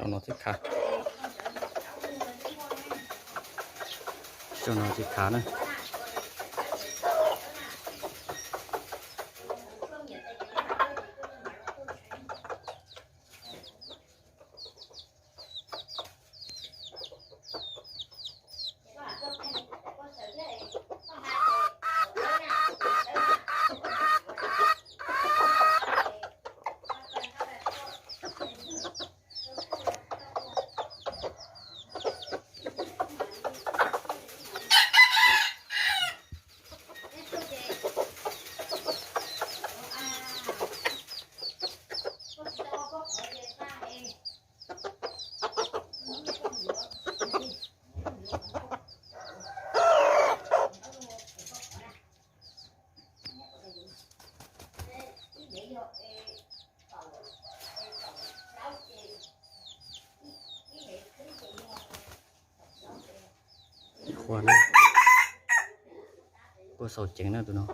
No tib khav, no tib khav na. Qua, qua xaus ceev na tus no.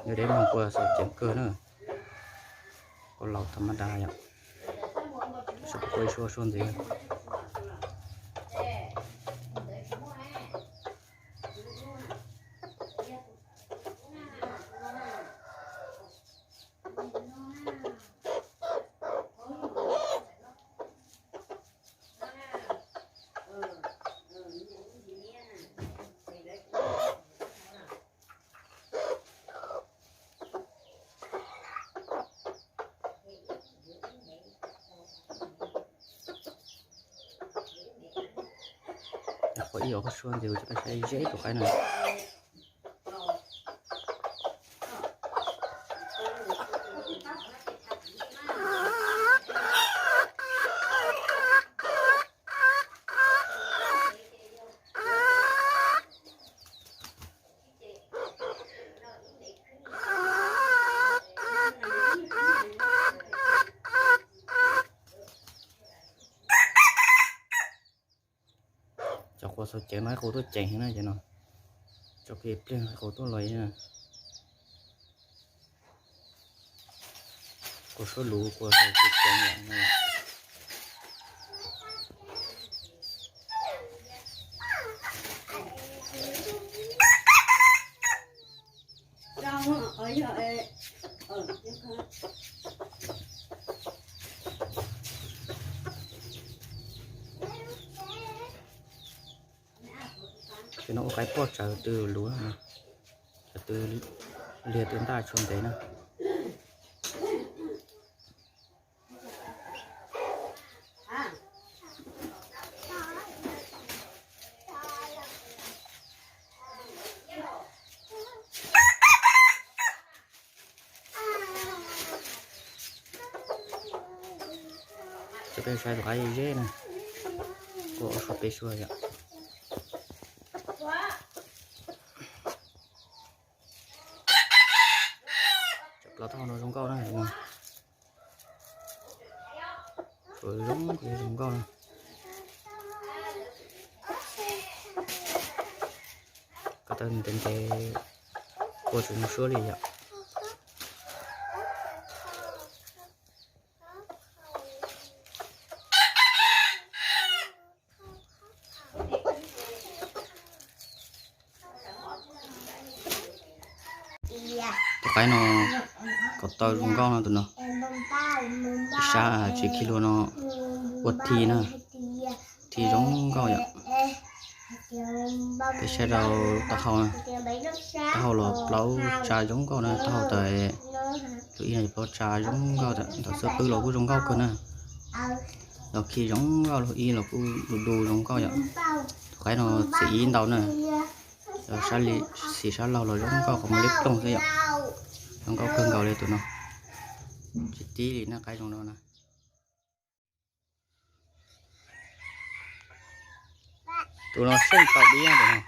Yog deb no qua xaus ceev kawg na. Qua laus tham ma da yom. Qua ib suab suab ntxiv. Qua ib ob suab ntxiv kuv coj peb saib ze tus qaib no. Cov qua xaus ceev no ib qho tuaj ceev heev na ces no. Tso kiag pliag ib qho tuaj los na. Qua suab luv qua xaus ceev ceev yom no. Ces no ua qaib poj tsawv tw luv, tsawv tw liag tw ntaj tshua ntev na. Coj peb saib tus qaib zeb na, kuj ob suab peb suab yom. Cov plaub taub hau no zoo nkauj na. Zoo, zoo nkauj na. Ko taw ntev ntev, kua tsis zoo suab li yom. Tus qaib no ko taw zoo nkauj no tus no. Ib sab tsis khi lua no ua thi na, thi zoo nkauj yom. Peb saib rau taub hau, taub hau los plaub tsa zoo nkauj na, taub hau tas lub ib no plaub tsa zoo nkauj, ntawm xub qwb los kuj zoo nkauj kawg na. Los khi zoo nkauj, lub ib los kuj du du zoo nkauj yom. Tus qaib no txiv ib ntau na, xim sab laug los zoo nkauj qhov muag liab ploog xwb yom. Zoo nkauj kawg nkaus li tus no, tsis tib li na, qaib zoo no na. Tus no seej tau dib tus no.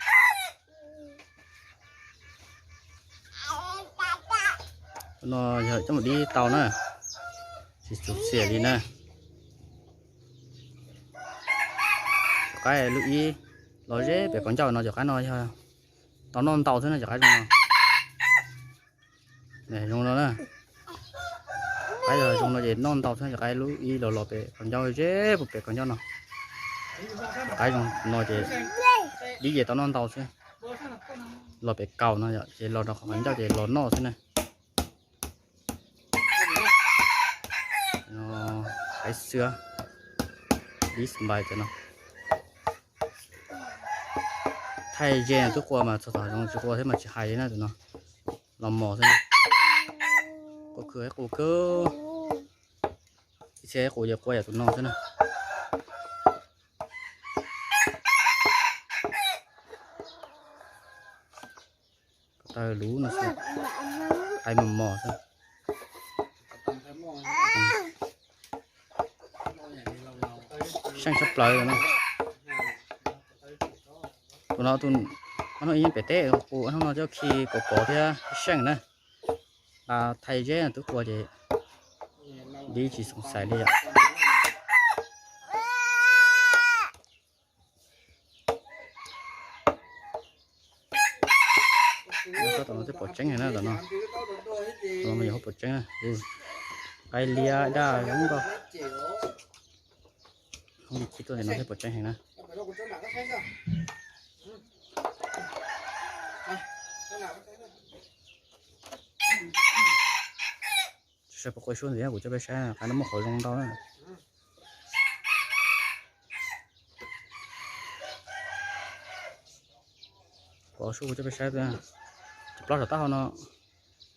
Tus no yog coj mus dib tau na, tsis txum xiam li na. Cov qaib lub ib los ze pem qaum ncauj no, cov qaib no yog tau noj ntau xwb na, cov qaib zoo no. Zoo no na. Qaib zoo no ces noj ntau xwb, cov qaib lub ib los los pem kaus ncauj, ze puag pem kaus ncauj no. Cov qaib zoo no ces dib ces tau noj ntau xwb, los pem kaus no yom, ces los rau qhov ncauj ces los noj xwb na. Qaib xwb, dib xwb npais cov no. Thaij ze twb qua mas txog thaum zoo tsis qua thiab mas tsis hais li na tus no. Los mos xwb, qua khw qus kawg. Ib txhia qus ces qua yam tus no xwb na. Ko taw luv no xwb, qaib mos mos xwb. Seej tshaj plaws no. Tus no tus, ob hnub ib yeej pem teb, qus ob hnub no coj khi kov kov thiab seej na. Thaij zeb twb qua ces dib tsis xoom xais li yom. Tom no thiaj pom tseeb heev na, tom no. Tom no yog pom tseeb na. Qaib liab daj zoo nkauj. Ib tuaj tim no thiaj pom tseeb heev na. Saib puas qua suab ntxiv, kuv coj peb saib qab no muaj qhov zoo ntau na. Qua suab kuv coj peb saib, cov plaub saum taub hau no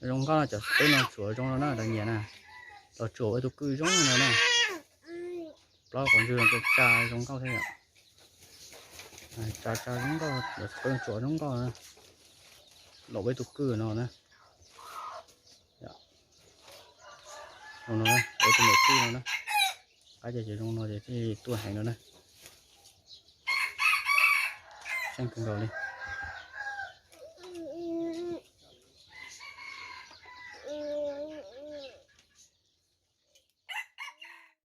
zoo nkauj na, cov peb no tsuav zoo no na, lawv nyiam na. Los tsuam ua tus kwj zoo no na. Plaub qhov ntswg no tsa zoo nkauj thiab yom. Tsa tsa zoo nkauj, lawv tsuam zoo nkauj na. Los ua tus kwj no na. Zoo no na, ua tus kwj no na. Qaib ces zoo no ces thiaj tuaj heev no na. Seej kawg nkaus li.